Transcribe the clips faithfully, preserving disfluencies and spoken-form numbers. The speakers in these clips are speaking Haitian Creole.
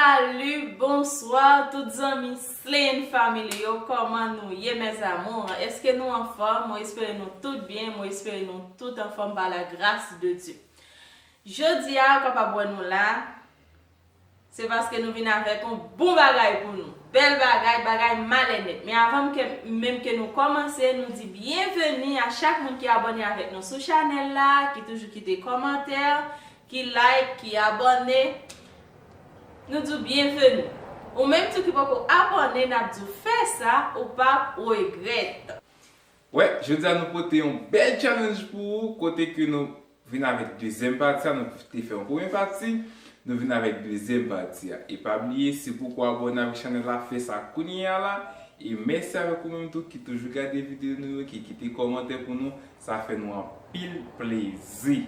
Salut, bonsoir tout zanmi Slaying Family yo, kòman nou ye mes amours? Èske nou anfòm? Mwen espere nou tout byen, mwen espere nou tout anfòm par la grâce de Dieu. Jodi a, ou kapab wè nou la, se paske nou vin avèk yon bon bagay pou nou. Bèl bagay, bagay malè nèt. Men avan ke, menm ke nou kòmanse, nou di byenveni a chak moun ki abòne avèk nou sou chanèl la, ki toujou kite kòmantè, ki like, ki abòne. Nou di w byenveni. Ou menm tou ki poko abòne, n ap di w fè sa, ou p ap regrèt. Wè, jodi a nou pote yon bèl challenge pou ou, kote ke nou vin avèk dezyèm pati a, nou te fè yon premye pati, nou vin avèk dezyèm pati a. E pa bliye, si w poko abòne avèk chanèl la, fè sa kounye a la. E mèsi avèk ou menm tou ki toujou gade videyo nou yo, ki kite kòmantè pou nou, sa fè nou anpil plezi.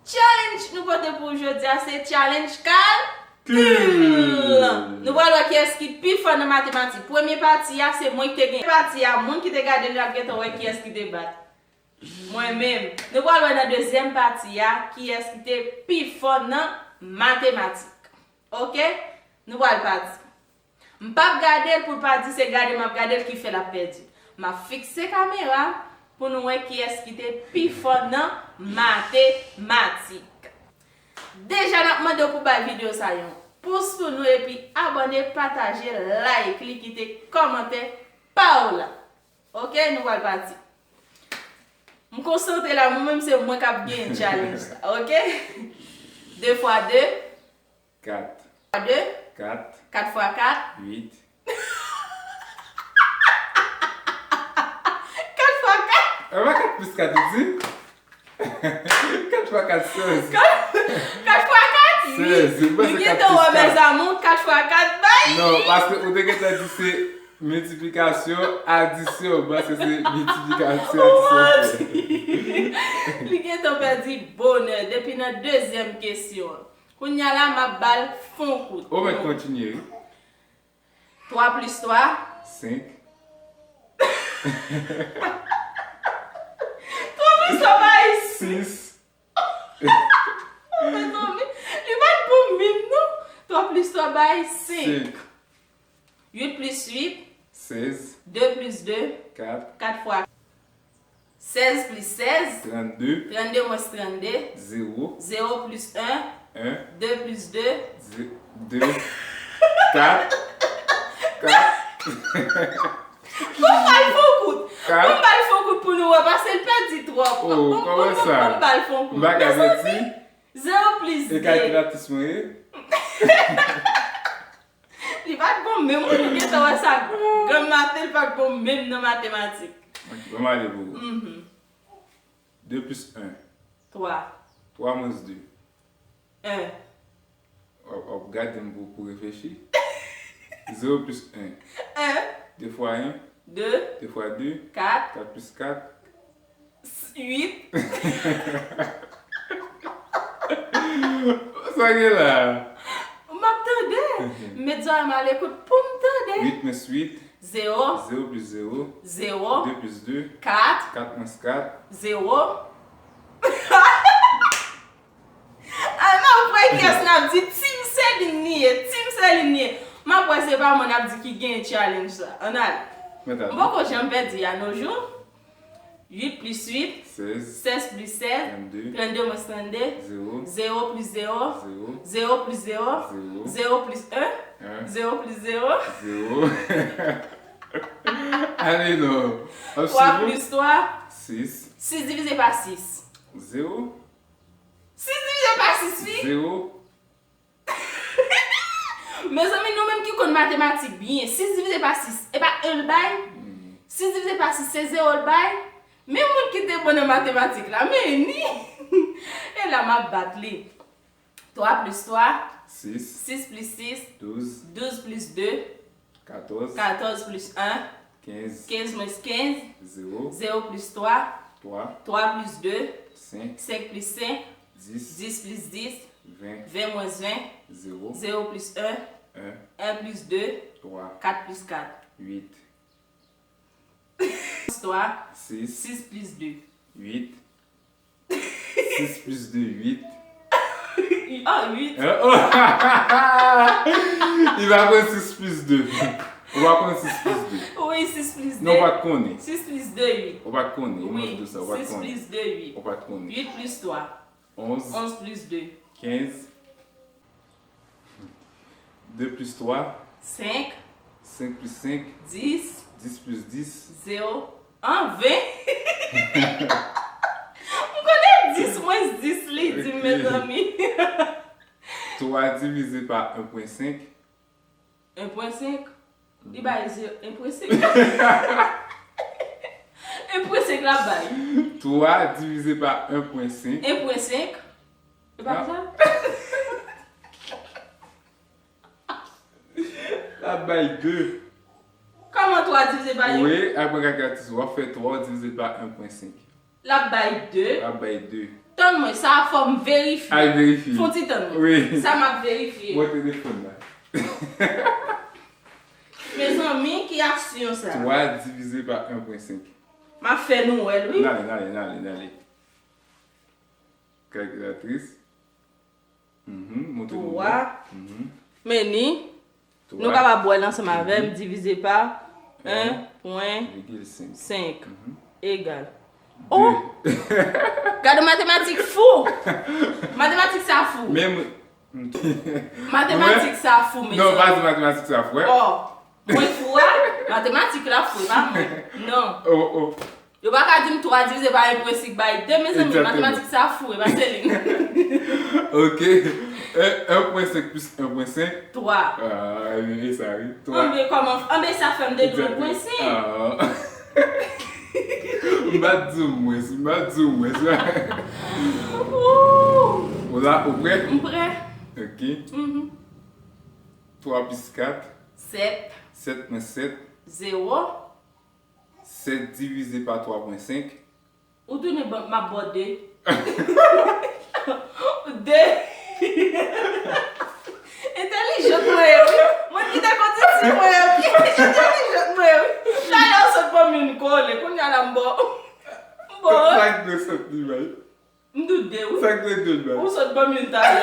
Challenge nou pote pou ou jodi a se challenge kalkil. Nou pral wè kiyès ki pi fò nan matematik. Premye pati a se mwen ki te gen. Pati a, moun ki te gade l ap gentan wè kiyès ki te bat. Mwen menm. Nou pral wè nan dezyèm pati a kiyès ki te pi fò nan matematik. Oke? Nou pral pati. M p ap gade l pou l pa di se gade m ap gade l ki fè l ap pèdi. M ap fikse kamera pou nou wè kiyès ki te pi fò nan matematik. Deja n ap mande w pou bay videyo sa yon pous pou nou epi abòne, pataje, like li, kite kòmantè pa w la. Oke, nou pral pati. M konsantre la, mwen menm se mwen k ap genyen challenge la, oke? De fwa de. Kat. Fwa de. Kat. Kat fwa kat. Uit. Kat fwa kat. E pa kat plis kat ou di? Kat fwa kat, sèz. Kat, kat fwa kat, uit. Sèz. Ou gentan wè, mes amours, kat fwa kat bay. Non, paske ou te gentan di se miltiplikasyon, adisyon, ou panse se miltiplikasyon, adisyon. Li gentan pèdi bonè depi nan dezyèm kesyon an. Kounye a la, m ap ba l fon kout. Ou mèt kontinye, wi. Twa plis twa. Senk. Twa plis twa bay sis. Sis. Mezanmi, li pa t bon menm non. Twa plis twa bay senk. Senk. Uit plis uit. Sèz. De plis de. Kat. Kat fwa. Sèz plis sèz. Trannde. Trannde mwens trannde. Zewo. Zewo plis en. En. De plis de. Ze-, de. Kat. Kat. Bon, m ba l fon kout. Kat. Bon, m ba l fon kout pou nou wè, paske l pèdi twòp. Oh, kòman sa? Bon, m ba l fon kout. M pa ka mèsi. Zewo plis de. E kalkilatris mwen ye? Li pa t bon menm, ou gentan wè sa. Granm Maten, li pa t bon menm nan matematik. Ok, ban m ale pou ou. Mhm. De plis en. Twa. Twa mwens de. En. W ap, w ap gade m pou, pou reflechi. Zewo plis en. En. De fwa en. De. De fwa de. Kat. Kat plis kat. Uit. Sa gen la? M ap tande. Met zòrèy m alekout pou m tande. Uit mwens uit. Zewo. Zewo plis zewo. Zewo. De plis de. Kat. Kat mwens kat. Zewo. Ann al wè kiyès n ap di. Team Celine li ye. Team Celine li ye. M ap wè se pa mwen n ap di ki genyen challenge sa. Ann al. Mèt al. M poko janm pèdi a nos jours. Uit plis uit. Sèz. Sèz plis sèz. Trannde. Trannde mwens trannde. Zewo. Zewo plis zewo. Zewo. Zewo plis zewo. Zewo. Zewo plis en. En. Zewo plis zewo. Zewo. Ale non. Twa plis twa. Sis. Sis divize pa sis. Zewo. Sis divize pa sis, wi. Zewo. Mezanmi, nou menm ki konn matematik byen, sis divize pa sis, e pa en l bay? Hmm. Sis divize pa sis, se zewo l bay? Men moun ki te bon nan matematik la, men ni. E la m ap bat li. Twa plis twa. Sis. Sis plis sis. Douz. Douz plis de. Katòz. Katòz plis en. Kenz. Kenz mwens kenz. Zewo. Zewo plis twa. Twa. Twa plis de. Senk. Senk plis senk. Dis. Dis plis dis. Ven. Ven mwens ven. Zewo. Zewo plis en. En. En plis de. Twa. Kat plis kat. Uit. Plis twa. Sis. Sis plis de. Uit. Sis plis de, uit. Ah, uit. Hein? Oh! Li pa konn sis plis de. Ou pa konn sis plis de. Wi, sis plis de. Non, ou pa t konnen. Sis plis de, uit. Ou pa t konnen. Li Wi, mande sa, ou pa t sis konnen. Plis de, uit. Ou pa t konnen. Uit plis twa. Onz. Onz plis de. Kenz. De plis twa. Senk. Senk plis senk. Dis. Dis plis dis. Zewo. An, ven. M konnen dis mwens dis li di m, Ok. Mezanmi. Twa divize pa en pwen senk. En pwen senk. Li bay ze en pwen senk. En pwen senk la bay. Twa divize pa en pwen senk. En pwen senk. E pa Ah. Sa? L ap bay de. Kòman twa divize pa en? Wi, apre kalkilatris, w ap fè twa divize pa en pwen senk. L ap bay de. L ap bay de. Tann mwen, sa fò m verifye. Al verifye. Fon ti tann mwen. Wi. Sa m ap verifye. Mwen telefòn la. Mezanmi, ki aksyon sa? Twa divize pa en pwen senk. M ap fè nou wè l, wi. N ale, n ale, n ale, n ale. Kalkilatris. Mhm, montre nou. Twa. Mhm. Men ni, Twa. Nou kapab wè l ansanm avè m, divize pa en pwen Vigil senk. Senk Mhm. Egal. De. Oh! Gade matematik fou! Matematik sa fou! Menm. Matematik sa fou, Non, pa mezanmi. Di matematik sa fou, eh. Oh! Mwen fou a? Matematik la fou, e pa mwen. Non. Oh, oh. Yo pa ka di m twa divize pa en pwen senk bay de, mezanmi. Exactement. Matematik sa fou, e pa Celine. Ok. Eh, en pwen senk plis en pwen senk. Twa. Ah, e sa, wi. Twa. Anben, kòman, anben sa fè m dedwi en pwen senk. Ah. M pa t di w mwens, m pa t di w mwens. Ooh! Ou la, ou prè? M prè. Ok. Mhm. Twa plis kat. Sèt. Sèt mwens sèt. Zewo. Sèt divize pa twa pwen senk. Ou tounen ban m ap ba w de. De. Entèlijant mwen ye, wi. Mwen ki te konn di si mwen ye, wi. Entèlijant mwen ye, wi. Talè ou sot ban m youn kole. Kounye a la m ba w. M ba w. Sa k de sèt li bay? M doute de, wi. Sa k de de bay? Ou sot ban m youn talè.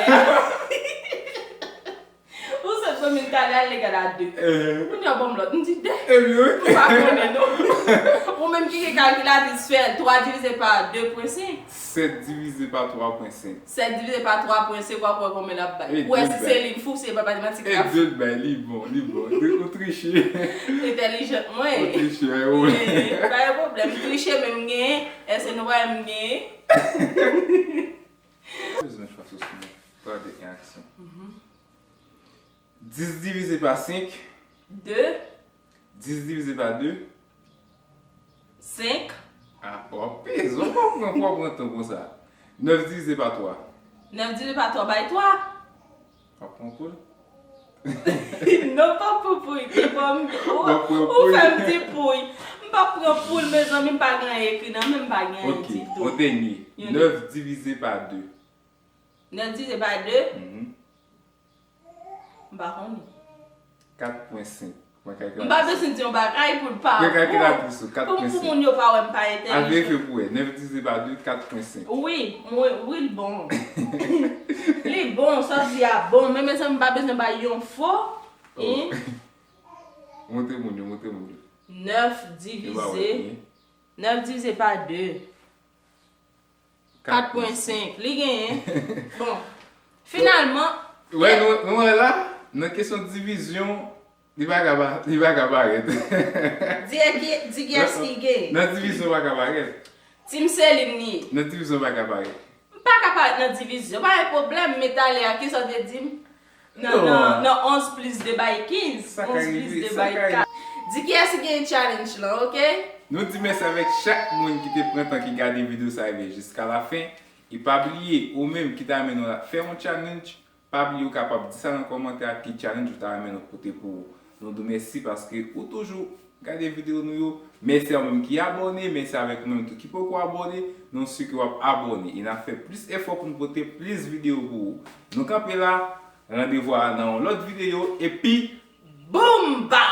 Ou sot ban m youn talè, al egal a de. Eh. Kounye a ban m lòt, m di de. Ebyen, wi. M pa konnen, non. Ou menm ki gen kalkilatris, fè twa divize pa de pwen senk. Sèt divize pa twa pwen senk. Sèt divize pa twa pwen senk, w ap wè konbyen l ap bay. E Ou wè de si bay. Celine fou, se pa matematik E la fou. De bay, li bon, li bon. Ou triche. Entèlijant mwen. Ou triche, eh, wi. Eh, pa gen pwoblèm. Triche menm gen. Èske nou pa menm gen? Bezwen chwa sou sou mwen. Twa, de, en, aksyon. Dis divize pa senk. De. Dis divize pa de. Senk. Ah, w ap peze, w ap pran, w ap pran tan konsa. Nèf divize pa twa. Nèf divize pa twa bay twa. W ap pran poul? Non, pa pou pouy, ki bon. Ou, W ap pran ou poul. Fè m di pouy. M pa pran poul, mezanmi, m pa gen anyen ekri nan men m, m pa gen anyen Ok, ditou. Yon dènye. Yon Nèf divize pa de. Nèf divize pa de. Mhm. M pa konnen. Kat pwen senk. Mwen M pa bezwen di yon bagay pou l pa. Mwen kalkilatris ou, Pou, kat pwen senk. Pou moun yo pa wè m pa Al verifye entèlijan. Pou wè. Nèf divize pa de, kat pwen senk. Wi, mwen, wi, l bon. Li bon, sa di a bon, men mezanmi, m pa bezwen bay yon fo. Oh. Montre moun yo, montre moun yo. Nèf divize. Nèf divize pa de. Kat pwen senk. Li genyen. Bon. Finalman. Wè, nou, nou wè la, nan kesyon divizyon, li pa ka pa, li pa ka parèt. Di ki, di kiyès ki genyen. Nan divizyon pa ka parèt. Team Celine li ye. Nan divizyon pa ka parèt. M pa ka parèt nan divizyon. Pa gen pwoblèm, men talè a, kisa w te di m? Nan, Non. Nan, nan onz plis de bay kenz. Sa ka Onz plis rive, de sa bay ka kat. Di kiyès ki gen challenge lan, oke? Nou di mèsi avèk chak moun ki te pran tan ki gade videyo sa rive jiska lafen. E pa bliye, ou menm ki ta renmen nou fè yon challenge, pa bliye ou kapab di sa nan kòmantè a ki challenge ou ta renmen nou pote pou ou. Nou di w mèsi paske ou toujou gade videyo nou yo. Mèsi a ou menm ki abòne, mèsi avèk ou menm tou ki poko abòne. Nou si ke w ap abòne e n ap fè plis efò pou n pote plis videyo pou ou. Nou kanpe la, randevou a nan yon lòt videyo epi Boom! Bam!